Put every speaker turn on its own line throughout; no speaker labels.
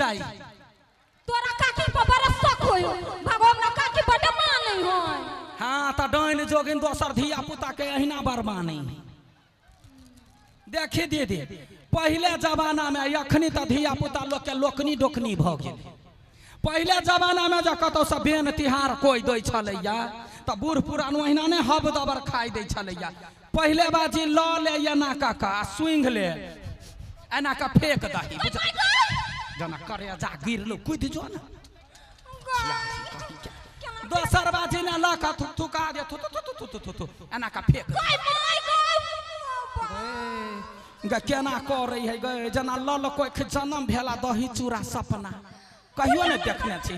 जाई
तोरा काकी पर बड़ा शक होयो भगवान ना काकी बड मानै होय।
हां त डाइन जोगिन दोसर धिया पुता के अहिना बरमानै। देखी दीदी पहिले जमाना में अखनी त धिया पुता लोग के लोकनी डोकनी भ गेल। पहिले जमाना में जे कतौ से बेन तिहार कोई दै छलैया त बूढ़ पुरान ओहिना ने हब दबर खाइ दै छलैया। पहिले बाजी ल ले एना काका सुंघ ले एना का फेंक दही जना करे जा गिरलो कूद जो ना। दोसर बाजी ने ल का थुक थुका दे थु थु थु थु थु एना का फेंक गे केना करै है गे जना ल ल कोइ जन्म भेला दही चूड़ा सपना कहियो ने देखने छी।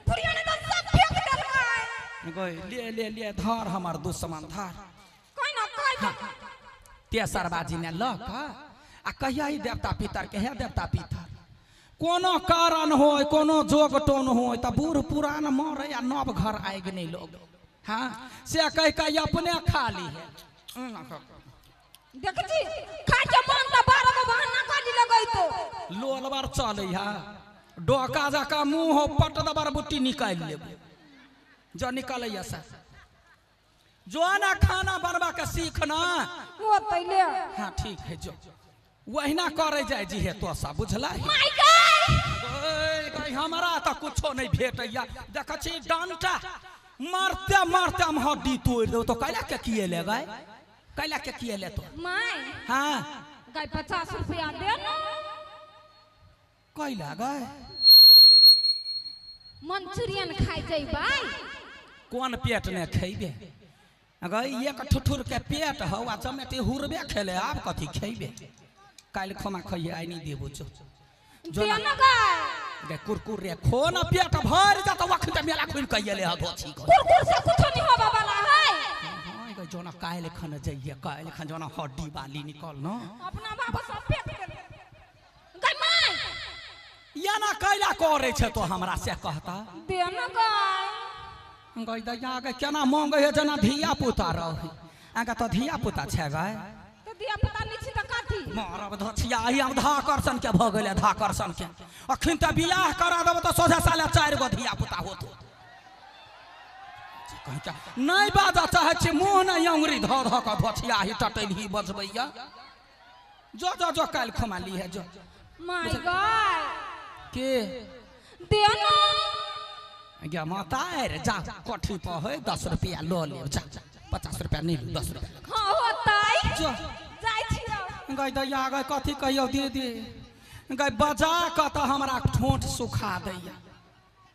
बुढ़िया ने त सब फेंक देलकै
गई ले ले ले धर हमर दुश्मन धर
कोइ ना कोइ।
तेसर बाजी ने ल का आ कहिया ही देवता पितर के हे देवता पितर कोनो कारण होय कोनो जोग टोन होय त बूढ़ पुरान मरे आ नव घर आगि नहीं लोग। हाँ से कह कह अपने खा ली है।
देख छी खा के मन त 12 गो बहाना खाली लगैतो
लोलबर चलै है डोका जका मुँह हो पट दबर बुट्टी निकालि लेब जो निकालैया से जो ना खाना बनबा के सीखना
वो तैले।
हाँ ठीक है जो वहिना करे जाय जी है तो सा बुझला हमरा त कुछो नहीं भेटैया। देख छी डंटा मारते मारते हम हड्डी तोड़ देब तो कैला के किए ले गए कैला के किए ले तो
my.
हाँ
गाय 50 रुपया दे ना
कैला गए
मंचूरियन खाइ जइबै
कोन पेट ने खैबे गई एक ठुठुर के पेट हौ आ चमेटी हुरबे खेले आब कथी खैबे काल्हि खोमा खैये आइ नहीं देबो जो
जो ना गए
कुरकुरे खो ना पेट भर जात वखन त मेला खुल के एले ह धोछी
कुरकुर से कुछो नहीं होबा वाला है।
हां गई जोना काल्हि खन जइये काल्हि खन जोना हड्डी बाली निकल न
अपना बाबू सब फेंक देल गई my.
या ना कैला करे छे तो हमरा से कहता
दे ना गई
गई दैया के केना मांगे है जना धिया पुता रहे आगा तो धिया पुता छे गए
तो धिया पुता नहीं छी त काथी
मारब धछिया आइ हम धाकर्षण के भ गेले धाकर्षण के अखन त बियाह करा देब त सोझा साले 4 गो धिया पुता होत नहीं बाजा चाहे छी मुँह नहीं अंगुरी ध ध के धछिया ही टटैल ही बजबैया जो जो जो काल्हि खमा ली है जो
my God
के
दे ना
गे माता रे जा कोठी पर है 10 रुपया ल लेब जा 50 रुपया नहीं 10 रुपया।
हां होतै
जो
जाय छी
गई दैया गई कथी कहियो दीदी गई बजा क त हमरा ठोंठ सुखा दैया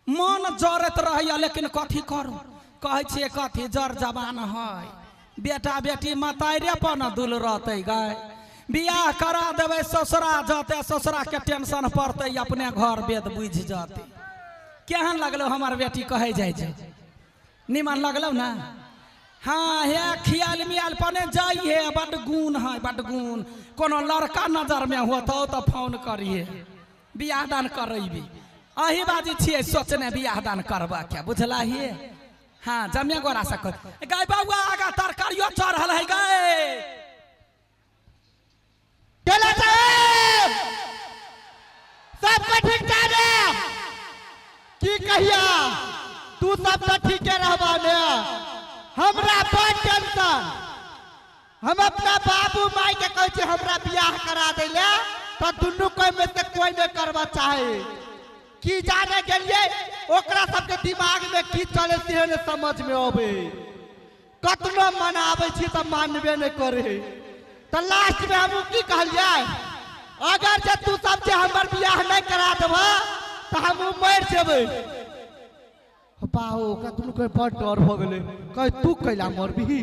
मन जरत रहैया लेकिन कथी करू कहै छियै कथी जर जवान है बेटा बेटी मतारे पर न दुल रहतै गई बियाह करा देबै ससुरा जतै ससुरा के टेंशन पड़तै अपने घर वेद बुझि जतै। केहन लगलो हमार बेटी कहै जाइ छै निमन लगलो ना। हाँ हे खियाल मियाल पने जाइए बड गुण है बड गुण कोनो लड़का नजर में होतौ तो फोन करिए बियाह दान करैबी अही बाजी छियै सोचने बियाह दान करबा के बुझला हिए। हाँ जमे गोरा से कर गाय बउआ आगा तरकारियो चढ़ल है गाय
केला साहेब सबके ठीक ठाक है की कहिया तू सब तो ठीके रहबा ने हमरा बड़ टेंशन। हम अपना बाबू माई के कहै छी हमरा बियाह करा दैले तो दुनू कोई में से कोई नहीं करवा चाहे की जाने गेलिए ओकरा सबके दिमाग में की चले से ने समझ में अबे कतनो मनाबै छी त मानबे नहीं करे। तो लास्ट में हम की कहलिए अगर जे तू सब जे हमर बियाह नहीं करा देबा तो हम मर जेबै। बाहो ओकरा दुनू के बड़ डर भ गेलै कहे तू कैला मरबी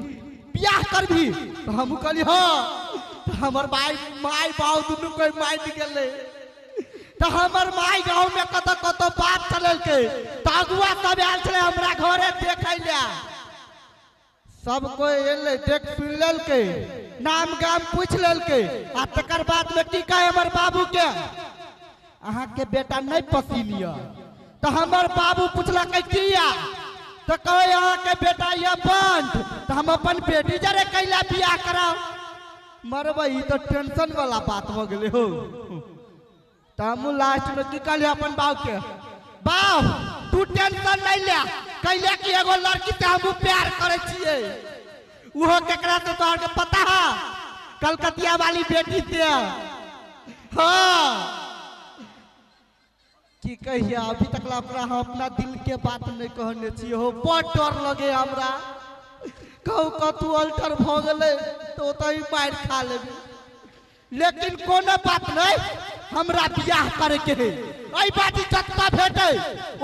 बियाह करबी तो हम कहली हाँ। तो हमर माई माई बाबू दुनू कोई मारि गेलै तो हमर माई गाँव में कत कत बात चललकै तो अगुआ सब आयल छलै हमरा घरे देखै ले सब कोई एलै देख सुन लेलकै नाम गाम पूछ लेलकै आ तकर बाद में की कहे हमर बाबू के अहाँ के बेटा नहीं पसीन यऽ। तो हमर बाबू पूछलकै किया तो कहे अहाँ के बेटा यऽ बंट तो हम अपन बेटी जरे कैला बियाह कराउ मरबै ई तो टेंशन वाला बात हो गेलै हो। तऽ हमहूँ लास्ट में की कहलियै अपन बाप के, बाप तू टेंशन नहीं ले, कैले कि एगो लड़की से हमहूँ प्यार करै छियै, उहो केकरा से तोहर के पता है, कलकतिया वाली बेटी से। हाँ की कहिया अभी तक ला ओकरा हम अपना दिल के बात नहीं कहने छियै हो, बड़ डर लगे हमरा, कहू कतू अल्टर भऽ गेलै तऽ ओतहि मारि खा लेबै। लेकिन कोनो बात नहीं, हमरा बियाह करे के है, एहि बाजी जतऽ भेटै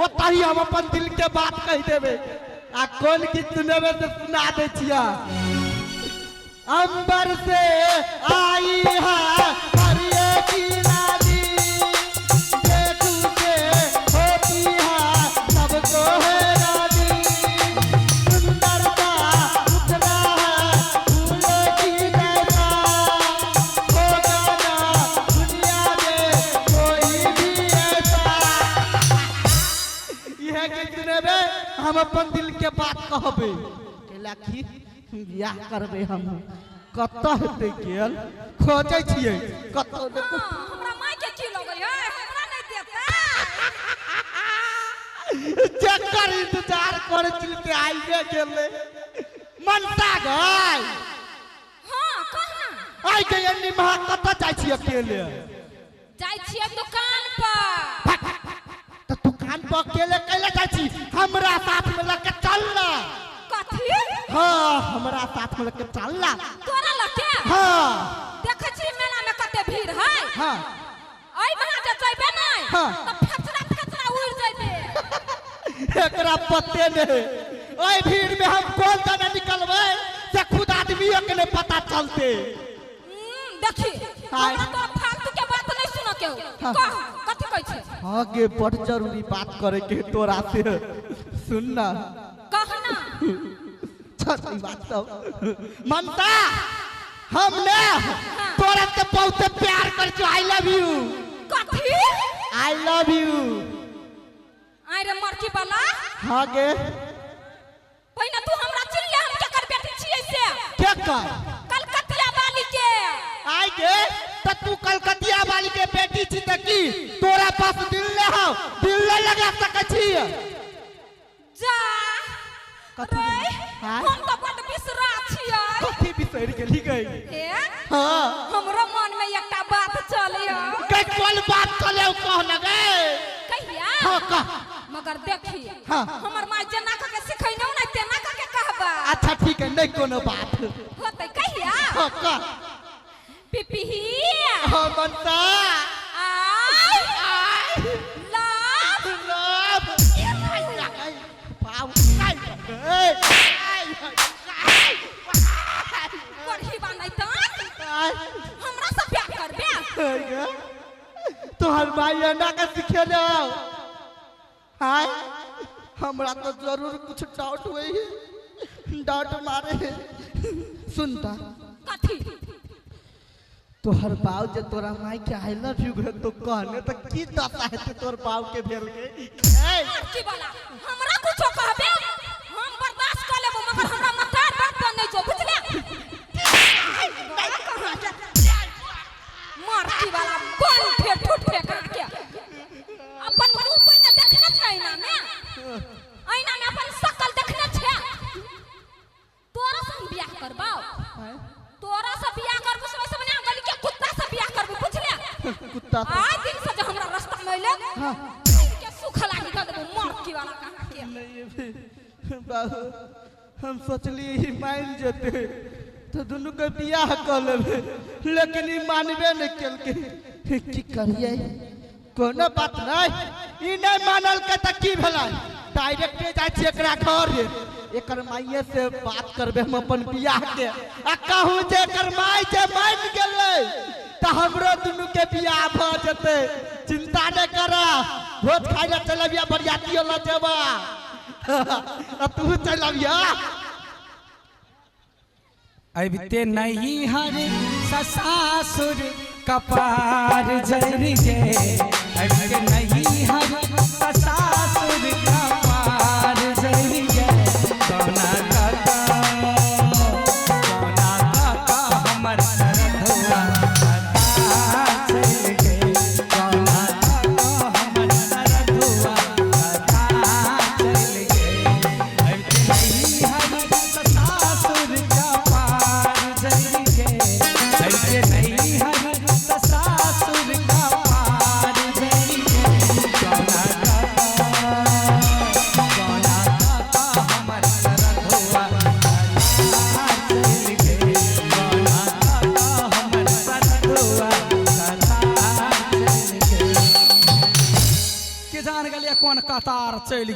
ओतहि हम अपन दिल के बात कहि देबै, आ कोन गीत सुनेबै से सुना दै छियै। अंबर से आई है हरिये की रानी, देखू के होती है सबको है रानी, सुंदरता उठना है फूलों की जैसा, होगा ना दुनिया में कोई भी ऐसा। यह गीत सुनेबै हम अपन दिल के बात कहबै, कैला की बियाह करबै हम, कतऽ हेतै गेल खोजै छियै कतऽ।
हमरा माय के की लगै है, हमरा नहि देतै।
जकर इंतजार करै छली से आइबे गेलै। मनसा गै।
हाँ कह ना।
आइ के एन्नी महा कतऽ जाइ छी अकेले?
जाइ छियै दुकान पर।
तऽ दुकान पर अकेले कैले जाइ छी? हमरा साथ में लऽ के चल ना।
कथी?
हाँ हमरा साथ में लऽ के चल ना।
तोरा लऽ के?
हाँ।
देखै छी मेला में कते भीड़ है।
हाँ।
एहि महा जे जइबे नहि
हाँ।
तऽ फेचरा फेचरा उड़ि जइबे।
एकरा पते नहीं, ओहि भीड़ में हम कोन दने निकलबै से खुद आदमियों के नहीं पता चलते।
देखी
हाँ।
हमरा तो फालतू के बात नहीं सुन के हो।
हाँ।
कह कथी कहै छै?
हाँ गे बड़ जरूरी बात करे के तोरा से, सुन ना।
कह ना।
चल ई बात सब। ममता हम ने तोरा से बहुत प्यार कर छु, I love you.
कथी?
I love you.
आइ रे मरकी वाला।
हाँ गे।
पहिने तू हमरा चिन्ह ले, हम केकर बेटी छियै से।
केकर?
कलकतिया वाली के।
आइ गे त तू कलकतिया वाली के बेटी छी त की तोरा पास दिल ले हौ, दिल ले लगा सकै छी?
जा।
कथी?
रे,
हाँ?
हम त बड बिसरा छियै।
कथी बिसरि गेली गई?
हे?
हाँ।
हमरो मन में एकटा बात चलियो।
के कोन बात चले कह न गे?
कहिया?
हाँ कह।
मगर देखी
हाँ।
हमर माय जेना कह के सिखैनो नै तेना कह के कहबा।
अच्छा ठीक है, नहीं कोनो बात।
होतै कहिया?
हाँ कह।
पिपिही।
हाँ मनसा।
I
I
love
love.
पढ़ी बा नै त हमरा से प्यार करबे।
तोहर माय एना के सिखेले हाय, हमरा तो जरूर कुछ डाउट हुई है, डाउट मारे है। सुनता
कथी?
तोहर बाप जे तोरा माय के I love you तो कहने त की दशा हेतै तोहर बाप के भेल के?
की वाला हमरा कुछो कहबे हम बर्दाश्त कर लेबो, मगर हमरा मतार बात पर नहीं जो, बुझले? मारकी वाला बन ठे ठुठ ठे कहाँ के अपन मुंह पहिने देखने छै ऐना में, ऐना में अपन शकल देखने छै। तोरा से हम बियाह करबाओ, तोरा से बियाह करबो से वैसे बना गली के कुत्ता से बियाह करबो, बुझले?
कुत्ता से।
आज दिन से जो हमरा रास्ता में अइले,
हाँ।
के सुख लागी दे देबो मारकी वाला कहाँ के।
नहीं बाबू, हम सोचलिए ही मान जेते तो दुनू के बियाह कर लेबे, लेकिन ई मानबे नहीं केलकै। की करिए, कोनो बात नहीं, ई नहीं मानल के त की भेलै, डायरेक्टे जाइ छी एकरा घर, एकर माइये से बात करबे हम अपन बियाह के, आ कहूँ जे एकर माय जे मान गेलै त हमरो दुनू के बियाह भ जेतै। चिंता नहीं कर, भोज खाइ ले चल अबिया, बरियातियो ल जेबा, आ तू चल अबिया।
अबिते नहीं हर ससासुर कपार जर गे, अबिते नहीं हर ससासुर कपार जर गे, सोना काका सोना काका हमर सरधुआ कपार जर गे, सोना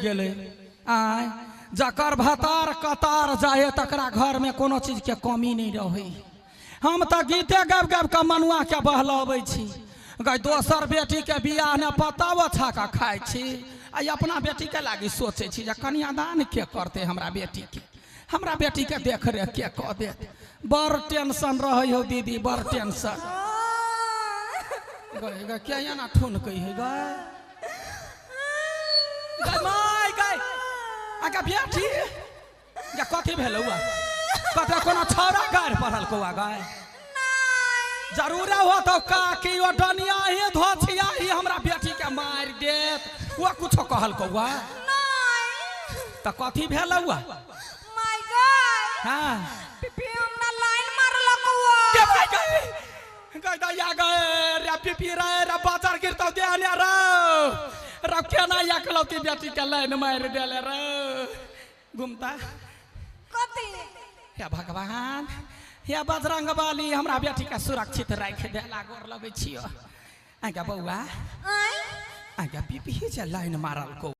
गेलै। आय जकर भतार कतार जाए तकरा घर में कोनो चीज के कमी नहीं रहे। हम तऽ गीते गाबि गाबि कऽ मनुआ के बहलबै छी। गै दोसर बेटी के बियाह ने पता ओछा कऽ खाइ छी, आ अपना बेटी के लागी सोचै छी जे कन्यादान के करतै हमरा बेटी के, हमरा बेटी के देख रेख के कऽ देत। बड़ टेंशन रहै हौ दीदी, बड़ टेंशन। गै गै के एना ठुनकै है गै? गै my गै आगा बेटी गे कथी भेलौ? कतऽ कोनो छौड़ा गारि पड़ल कौआ गै? जरूर हो तो काकी ओ डनिया ही धोछिया ही हमरा बेटी के मारि देत, वो कुछो कहल कौआ? तऽ कथी भेलौ?
My गै
हाँ
पिपी हमरा लाइन मारलक हुआ।
के भाई गै गै दैया गै रे पिपी रे रे बाजार गिरतौ देहने रे रे केना एकलौती बेटी के लाइन मारि देले रे घुमता।
कथी?
हे भगवान, हे बजरंग बली, हमरा बेटी के सुरक्षित राखि देला, गोर लगै छियो। आगे बौआ
आय
आगे पिपी जे लाइन मारल को।